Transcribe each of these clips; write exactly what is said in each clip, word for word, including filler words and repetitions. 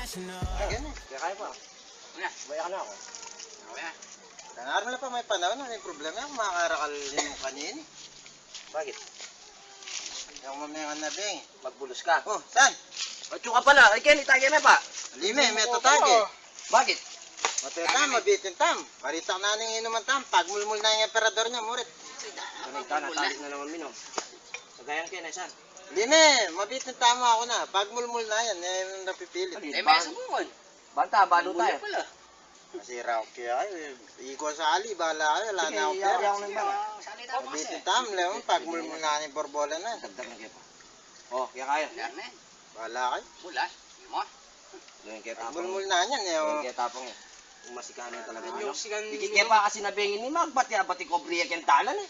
Ay, ganun. Kaya kaya pa. Ano? Baya ka na ako. Ano kaya? Tangar mo na pa may panahon, ano yung problema? Kumakarakal yung kanini. Bakit? Yung mamaya na, Beng. Magbulos ka. Oh, san? Atsu ka pala. Ay, Ken, itagay na pa. Lime, may tatagay. Bakit? Mateta, mabitin tam. Marita na ning inuman tam. Pagmulmul na yung emperador niya, murit. Tanay ka, natali na naman minom. Sagayan, Ken, ay san? Lime, mabitin tam, ako na. Pagmulmul na yan, eh, yung napipilit. Eh, may subukan. Banta, balo tayo. Pala. Masira ako kaya, eh. Ikaw sali, bala kayo, wala na akong pera. Sali tayo, boss, eh. Mabitin tam, Leon, pagmulmul na yung borbola na. Dagdag na kaya pa. Oh, kaya kaya. Yan, eh. Bala kayo. Bula, yun mo. Yung kaya tapang. Pagmulmul na yan, eh, oh. Yung kaya tapang, eh. Yung masikan talaga, ano? Yung sikan. Dikit kaya pa kasi nabengin ni Mag, pati, pati kobriya kaya talan, eh.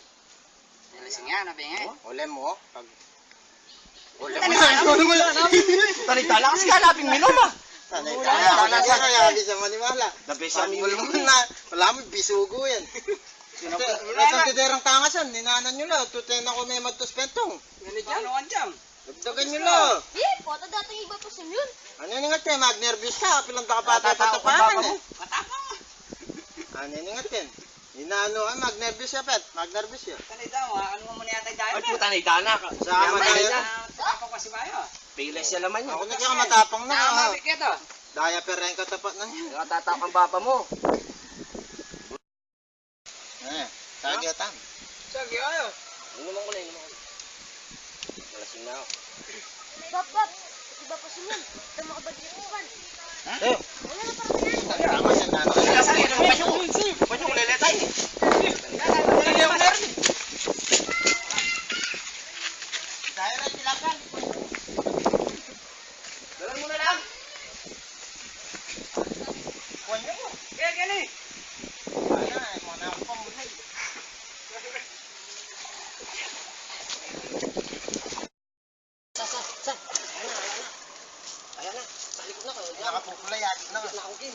Lasing yan, nabengin. Oh, ulem mo, pag Tanay talaga kasi ka, laping minom, ah. Tanay talaga kasi ka, kaya di siya maniwala. The best ang pagmulmul na, wala mo, bisugo yan. Ito, ito, tiderang tangasan, ninanan nyo la, tuten ako may magtos pentong. Ano dyan? Ano dyan? Dagdagan nyo la. Eh, pota dating iba pa sa yun. Ano yung ingat kayo, magnervyos ka, pilang baka pa tayo patapangan, eh. Matapang. Ano yung ingat yan? Inaano ka, magnerbyos siya, Pet. Magnerbyos siya. Tanay daw, ah. Ano mo muna yata dyan? Ay, puta na, idana ka. Sa yaman na yan. Sa ako kasi ba yun? Piles siya naman yun. Ako na kaya matapang na. Tama, ah. Bigyan to. Daya pereng katapat na niya. Nakatatap ang baba mo. Eh, tagi atan. Sige, ayo. Inuman ko na, inuman ko na. Malasing na ako. Bap, bap. Iba pa siya yan. Ito, makabalik ito, Pan. Ha? Eh. Wala na, parang yan. Tama siya, tama. Sige, sige, sige. Pasyong, pasyong, leletay. Dahil ay tilapan. Dalan mo na lang. Kuwan niya po. Kaya, kaya na eh. Ay, ay, mga nakapamulay. Sa, sa, sa. Ayan na, ayan na. Ayan na. Sa likod na kayo. Nakapupula, yati na. Ayan na, okay.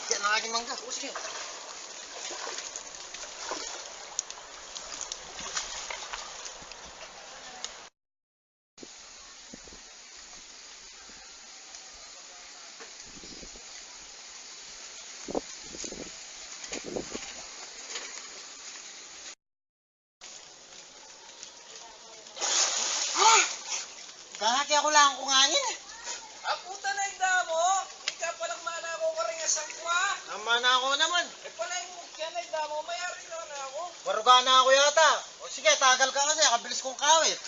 Diyan na aking mangga. O, sige. Gahaki ako lang kung angin. Ah, puta na yung damo. Ika palang mana ko karingasan ko, ah. Ang mana ko naman. Eh, pala yung mukya na yung damo. Mayari na na ako. Maruga na ako yata. O sige, tagal ka kasi. Kabilis kong kawit.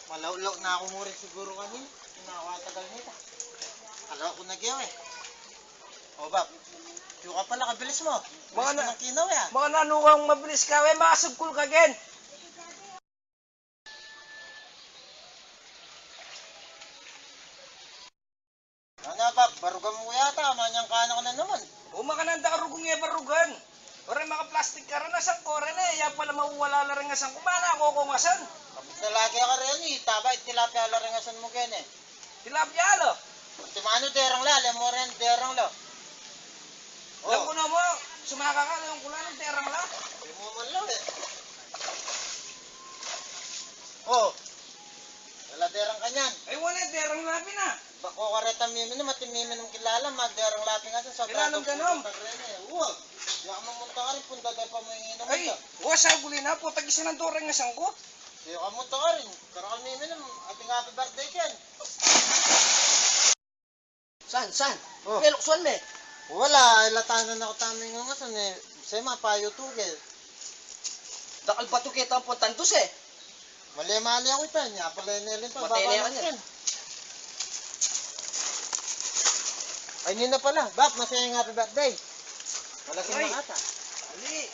Malaw-law na ako murit siguro kanina. Nakakatagal nita. Kala ko nagyaw eh. O, Bap. Diyo ka pala, kabilis mo. Mga na-, kinaw, eh, ah. Mga nanu kang mabilis ka, eh, makasugkul ka, Gen. Ano, Bap? Barugan mo yata. Manyang ka na ka na naman. O, makananda ka rugung e barugan. Ore, maka-plastic ka rin, asan ko rin, eh. Yan pala mawawala la rin asan ko. Mana ko kung asan. Kapit na lagi ka rin, eh. Taba, tilapia la rin asan mo, Gen, eh. Tilapia, lo? Antimano, derang la, alam mo rin, derang la. Alam ko na mo, sumaka ka, alam ko na, derang la. Di mo man lang, eh. Oh. Wala derang kanyan. Ay, wala, derang la pin, ah. Bako ka reta miminum, at miminum kilala, maderang la pin nga sa sobra. Kilala ka, no? Uwag. Di ka mamunta ka rin, punda da pa mo yung inom. Ay, wa sa guli na po, tagisa ng dorang nga sangko. Di ka mamunta ka rin. Pero kami minum, ating happy birthday ken. San, san? Oh. Peluksuan me. Wala, ilatanan ako taming ngangasan eh. Sa ima, payo tuge. Dakal batu keta ang puntandus eh. Mali-mali ako ita niya. Pala yung nilin to, matay na baba yan. Ay, nina pala. Bap, masaya yung happy birthday. Wala si ay, makata. Ali.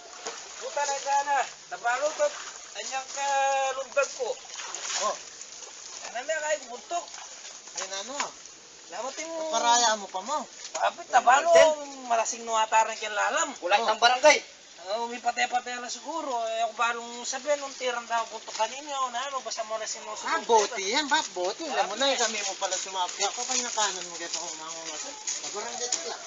Puta na sana. Tabalutot. Anyang kalundag ko. Oh. Ano na kayo, buntok? Ay, nano ah. Lamating paraya mo pa mo. Kapit na, balo, malasing no ata rin kay lalam. Kulay ng barangay. Ah, umipate-pate na siguro. Eh, ako balong sabihan nung tirang daw punto kanina, o na, ano, basta mo na sinusunod. Ah, bote yan, Bap, bote. Alam mo na, eh, kami mo pala sumabi. Ako, kanya kanan mo, kaya ako, mga mga. Sa barangay lang.